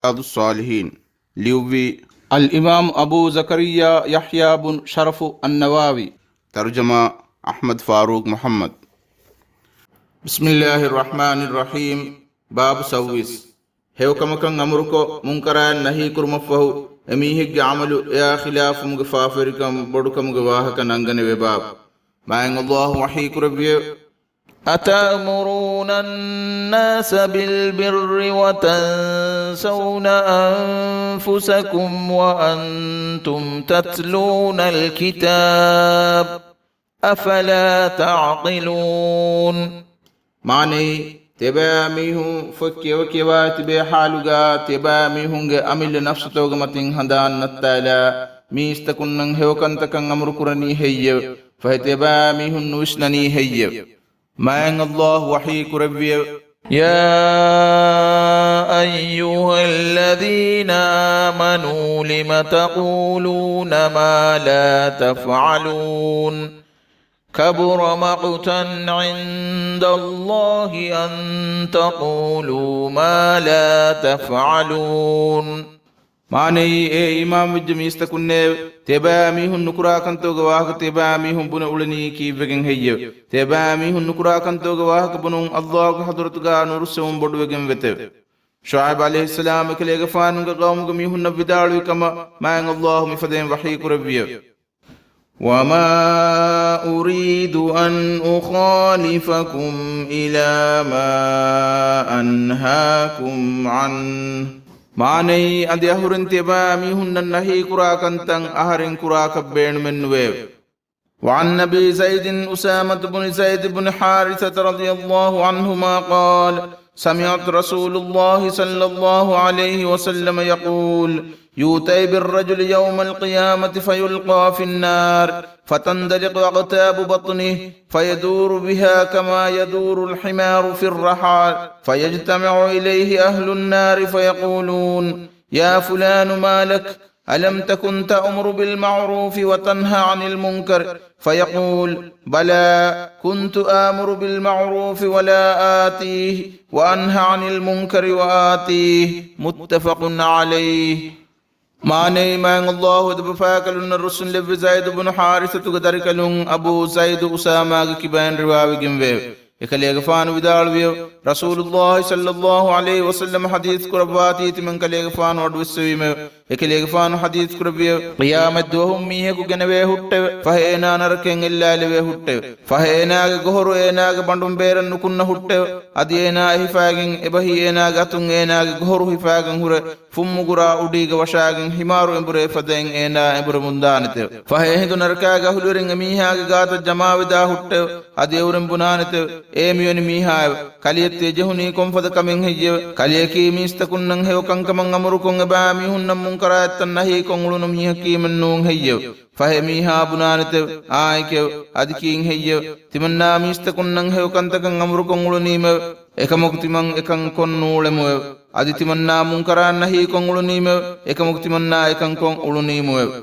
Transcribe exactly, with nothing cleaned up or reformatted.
ރިޔާޟުއްޞާލިޙީން. ލިޔުއްވީ އަލްއިމާމު އަބޫ ޒަކަރިއްޔާ ޔަޙްޔާ ބުން ޝަރަފު އައްނަވަވީ. ތަރުޖަމާ އަޙްމަދު ފާރޫޤް މުޙައްމަދު. ބިސްމިއްލާހިއްރަޙްމާނިއްރަޙީމް. ބާބު ސައްވީސް. ހެޔޮކަމަކަށް އަމުރުކޮށް، މުންކަރާތް ނަހީކުރުމަށްފަހު، އެމީހެއްގެ ޢަމަލު އެއާ ޚިލާފުވުމުގެ ފާފަވެރިކަން ބޮޑުކަމުގެ ވާހަކަ ނަންގަނެވޭ ބާބު. މާތް ﷲ ވަޙީކުރެއްވިއެވެ. أتأمرون الناس بالبر وتنسون أنفسكم وأنتم تتلون الكتاب أفلا تعقلون؟ މާނައީ، ތިޔަބައިމީހުން ފޮތް ކިޔަވަކިޔަވާ ތިބޭ ޙާލުގަ، ތިޔަބައިމީހުންގެ އަމިއްލަ ނަފްސުތަކުގެ މަތިން ހަނދާން ނައްތާލާ، މީސްތަކުންނަށް ހެޔޮކަންތަކަށް އަމުރުކުރަނީ ހެއްޔެވެ؟ ފަހެ ތިޔަބައިމީހުން ނުވިސްނަނީ ހެއްޔެވެ؟ މާތް ﷲ ވަޙީކުރެއްވިއެވެ. يا أيها الذين آمنوا لم تقولون ما لا تفعلون كبر مقتا عند الله أن تقولوا ما لا تفعلون. މާނައީ، އޭ އީމާންވެއްޖެ މީސްތަކުންނޭވެ! ތިޔަބައިމީހުން ނުކުރާ ކަންތަކުގެ ވާހަކަ ތިޔަބައިމީހުން ބުނެ އުޅެނީ ކީއްވެގެން ހެއްޔެވެ؟ ތިޔަބައިމީހުން ނުކުރާ ކަންތަކުގެ ވާހަކަ ބުނުން ﷲގެ ޙަޟްރަތުގަ ނުރުއްސެވުން ބޮޑުވެގެން ވެތެވެ. ޝުޢައިބު ޢަލައިހިއްސަލާމް އެކަލޭގެފާނުގެ ޤައުމުގެ މީހުންނަށް ވިދާޅުވި ކަމަށް މާތް ﷲ މިފަދައިން ވަޙީކުރެއްވިއެވެ. وما أريد أن أخالفكم إلى ما أنهاكم عنه. މާނައީ، އަދި އަހުރެން ތިޔަބައިމީހުންނަށް ނަހީކުރާ ކަންތައް އަހަރެން ކުރާކަށް ބޭނުމެއްނުވެއެވެ. وعن أبي زيد أسامة بن زيد بن حارثة رضي الله عنهما قال: سمعت رسول الله صلى الله عليه وسلم يقول: يؤتى بالرجل يوم القيامة فيلقى في النار فتندلق أقتاب بطنه فيدور بها كما يدور الحمار في الرحى، فيجتمع إليه أهل النار فيقولون: يا فلان ما لك؟ ألم تكن تأمر بالمعروف وتنهى عن المنكر؟ فيقول: بلى، كنت آمر بالمعروف ولا آتيه، وأنهى عن المنكر وآتيه. متفق عليه. މާނައީ، މާތް ﷲ އެދެބަފާކަލުންނަށް ރުއްސުންލެއްވި ޒައިދު ބުނު ޙާރިސަތުގެ ދަރިކަލުން އަބޫ ޒައިދު އުސާމާގެ ކިބައިން ރިވާވެގެންވެއެވެ. އެކަލޭގެފާނު ވިދާޅުވިއެވެ. ރަސޫލުﷲ ޞައްލަﷲ ޢަލައިހި ވަސައްލަމަ ޙަދީޘް ކުރައްވާތީ ތިމަން ކަލޭގެފާނު އަޑުއެއްސެވީމެވެ. އެކަލޭގެފާނު ޙަދީޘް ކުރެއްވިއެވެ. ޤިޔާމަތް ދުވަހު މީހަކު ގެނެވޭ ހުއްޓެވެ. ފަހެ އޭނާ ނަރަކައިން އެއްލާލެވޭ ހުއްޓެވެ. ފަހެ އޭނާގެ ގޮހޮރު އޭނާގެ ބަނޑުން ބޭރަށް ނުކުންނަ ހުއްޓެވެ. އަދި އޭނާ އެހިފާގެން އެބަހީ އޭނާގެ އަތުން އޭނާގެ ގޮހޮރު ހިފާގެން ހުރެ ފުންމުގުރާ އުޑީގަ ވަށާގެން ހިމާރު އެނބުރޭ ފަދައިން އޭނާ އެނބުރެމުންދާނެތެވެ. ފަހެ އެހިނދު ނަރަކާގެ އަހުލުވެރިން އެމީހާގެ ގާތަށް ޖަމާވެދާ ހުއްޓެވެ. އަދި އެއުރެން ބުނާނެތެވެ. އޭ މިވެނި މީހާއެވެ! ކަލިޔަށް ތިޔަ ޖެހުނީ ކޮންފަދަ ކަމެއް ހެއްޔެވެ؟ ކަލިޔަކީ މީސްތަކުންނަށް ހެޔޮ ކަންކަމަށް އަމުރުކޮށް އެބައިމީހުންނަށް މުންކަރާތްތައް ނަހީކޮށް އުޅުނު މީހަކީމެއް ނޫން ހެއްޔެވެ؟ ފަހެ މީހާ ބުނާނެތެވެ. އާނއެކެވެ. އަދި ކީއް ހެއްޔެވެ؟ ތިމަންނާ މީސްތަކުންނަށް ހެޔޮ ކަންތަކަށް އަމުރުކޮށް އުޅުނީމެވެ. އެކަމަކު ތިމަން އެކަން ކޮށް ނޫޅެމުއެވެ. އަދި ތިމަންނާ މުންކަރާތް ނަހީކޮށް އުޅުނީމެވެ. އެކަމަކު ތިމަންނާ އެކަން ކޮށް އުޅުނީމުއެވެ.